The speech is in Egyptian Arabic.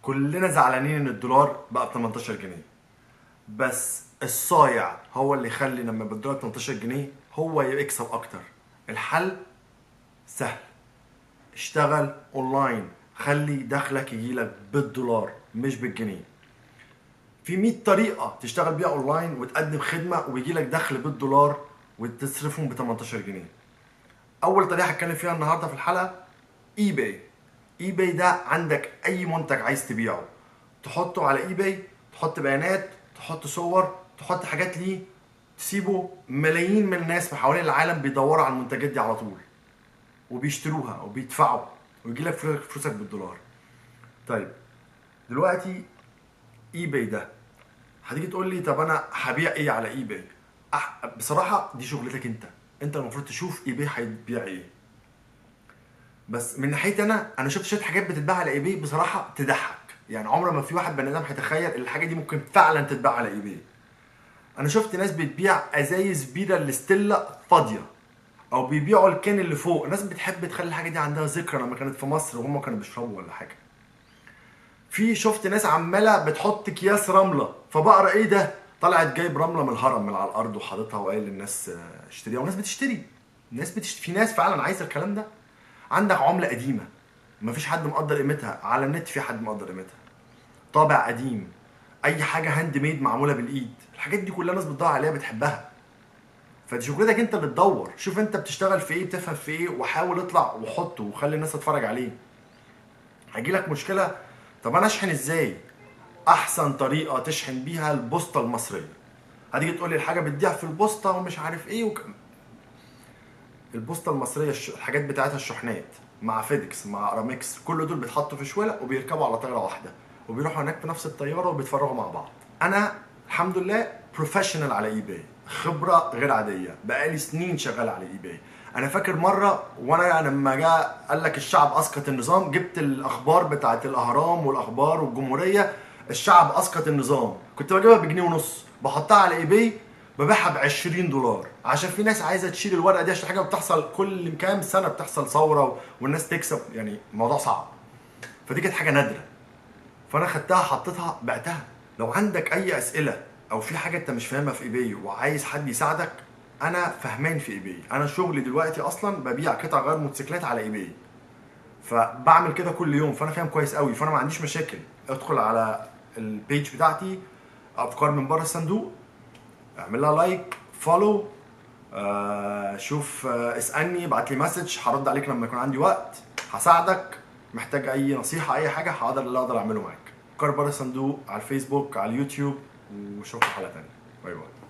كلنا زعلانين ان الدولار بقى ب 18 جنيه، بس الصايع هو اللي يخلي لما يبقى الدولار 18 جنيه هو يكسب اكتر. الحل سهل، اشتغل اونلاين، خلي دخلك يجيلك بالدولار مش بالجنيه. في 100 طريقة تشتغل بيها اونلاين وتقدم خدمة ويجيلك دخل بالدولار وتصرفهم ب 18 جنيه. اول طريقة هتكلم فيها النهاردة في الحلقة eBay. eBay ده عندك اي منتج عايز تبيعه تحطه على eBay، تحط بيانات، تحط صور، تحط حاجات ليه، تسيبه. ملايين من الناس في حوالين العالم بيدوروا على المنتجات دي على طول وبيشتروها وبيدفعوا ويجيلك فلوسك بالدولار. طيب دلوقتي eBay ده هتيجي تقول لي طب انا هبيع ايه على eBay؟ بصراحة دي شغلتك انت، انت المفروض تشوف eBay هيبيع ايه. بس من ناحيتي انا شفت شوية حاجات بتتباع على eBay بصراحة تضحك، يعني عمر ما في واحد بني ادم هيتخيل ان الحاجة دي ممكن فعلا تتباع على eBay. انا شفت ناس بتبيع ازايز بيره الستيلا فاضية، او بيبيعوا ال can اللي فوق. الناس بتحب تخلي الحاجة دي عندها ذكرى لما كانت في مصر وهم كانوا بيشربوا ولا حاجة. في شفت ناس عماله بتحط اكياس رملة، فبقرا ايه ده؟ طلعت جايب رملة من الهرم من على الارض وحاططها وقايل للناس اشتريها، والناس بتشتري. الناس بتشتري، في ناس فعلا عايزه الكلام ده. عندك عمله قديمة مفيش حد مقدر قيمتها، على النت في حد مقدر قيمتها. طابع قديم، اي حاجة handmade معمولة بالايد، الحاجات دي كلها ناس بتدور عليها بتحبها. فدي شغلتك انت اللي تدور، شوف انت بتشتغل في ايه، بتفهم في ايه، وحاول اطلع وحطه وخلي الناس تتفرج عليه. هيجيلك مشكلة، طب انا اشحن ازاي؟ احسن طريقه تشحن بيها البوسطه المصرية. هتيجي تقول لي الحاجة بتضيع في البوسطه ومش عارف ايه البوسطه المصرية الحاجات بتاعتها الشحنات مع فيدكس مع ارامكس، كل دول بيتحطوا في شواله وبيركبوا على طيارة واحدة وبيروحوا هناك في نفس الطيارة وبيتفرغوا مع بعض. انا الحمد لله professional على eBay، خبره غير عادية، بقالي سنين شغال على eBay. انا فاكر مرة وانا لما جاء قال لك الشعب اسقط النظام، جبت الاخبار بتاعت الاهرام والاخبار والجمهوريه، الشعب اسقط النظام، كنت بجيبها بجنيه ونص، بحطها على eBay ببيعها ب 20 دولار، عشان في ناس عايزه تشيل الورقة دي، عشان حاجة بتحصل كل كام سنة بتحصل ثورة والناس تكسب، يعني الموضوع صعب. فدي كانت حاجة نادرة، فانا خدتها حطيتها بعتها. لو عندك اي اسئلة او في حاجة انت مش فاهمها في eBay وعايز حد يساعدك، انا فهمان في eBay. انا شغلي دلوقتي اصلا ببيع قطع غير موتوسيكلات على eBay، فبعمل كده كل يوم، فانا فاهم كويس قوي، فانا ما عنديش مشاكل. ادخل على ال page بتاعتي افكار من بره الصندوق، اعمل لها like، follow، شوف، اسالني، ابعت لي message، هرد عليك لما يكون عندي وقت، هساعدك. محتاج اي نصيحة اي حاجة هقدر اللي اقدر اعمله معاك. افكار بره الصندوق على الفيسبوك، على اليوتيوب، واشوفكم حلقة ثانية. bye bye.